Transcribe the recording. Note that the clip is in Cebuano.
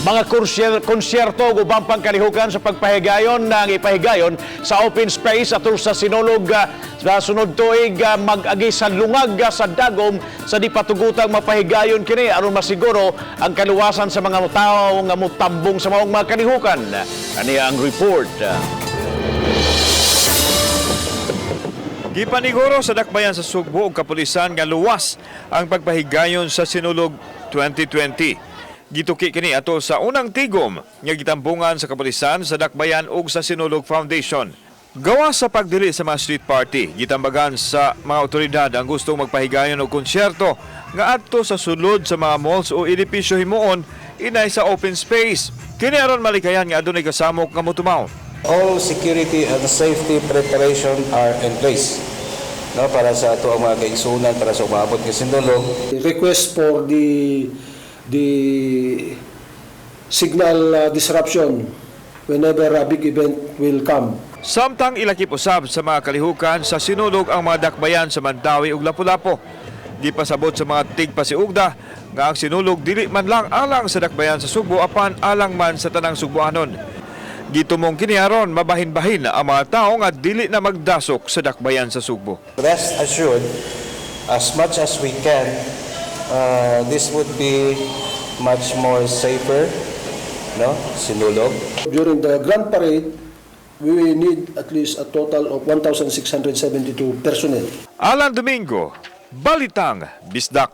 Mga konsyerto ug ubang pangkalihukan sa pagpahigayon ng ipahigayon sa open space atol sa Sinulog sa sunod tuig mag-agi sa lungag sa dagom sa di patugutang mapahigayon kini aron masiguro ang kaluwasan sa mga tawo nga motambong sa maong mga kalihukan. Ani ang report. Gipaniguro sa dakbayan sa Sugbo ug kapulisan nga luwas ang pagpahigayon sa Sinulog 2020. Gituki kini ato sa unang tigom nga gitambungan sa kapulisan sa dakbayan ug sa Sinulog Foundation. Gawa sa pagdili sa mga street party, gitambagan sa mga otoridad ang gustong magpahigayon og konsyerto nga adto sa sulod sa mga malls o edipisyo himuon inay sa open space. Kini aron malikayan nga adunay kasamok nga motumaw. All security and safety preparation are in place. No, para sa ato ang mga kaigsunan, para sa umabot nga Sinulog. Request for the signal disruption whenever a big event will come. Samtang ilakip usab sa mga kalihukan sa Sinulog ang mga dakbayan sa Mandaue ug Lapu-Lapu. Gipasabot sa mga tigpasiugda nga ang Sinulog dili man lang alang sa dakbayan sa Sugbo apan alang man sa tanang Sugboanon. Gitumong kini aron mabahin-bahin ang mga tao nga dili na magdasok sa dakbayan sa Sugbo. Rest assured, as much as we can, this would be much more safer, no? Sinulog. During the Grand Parade, we will need at least a total of 1,672 personnel. Alan Domingo, Balitang Bisdak.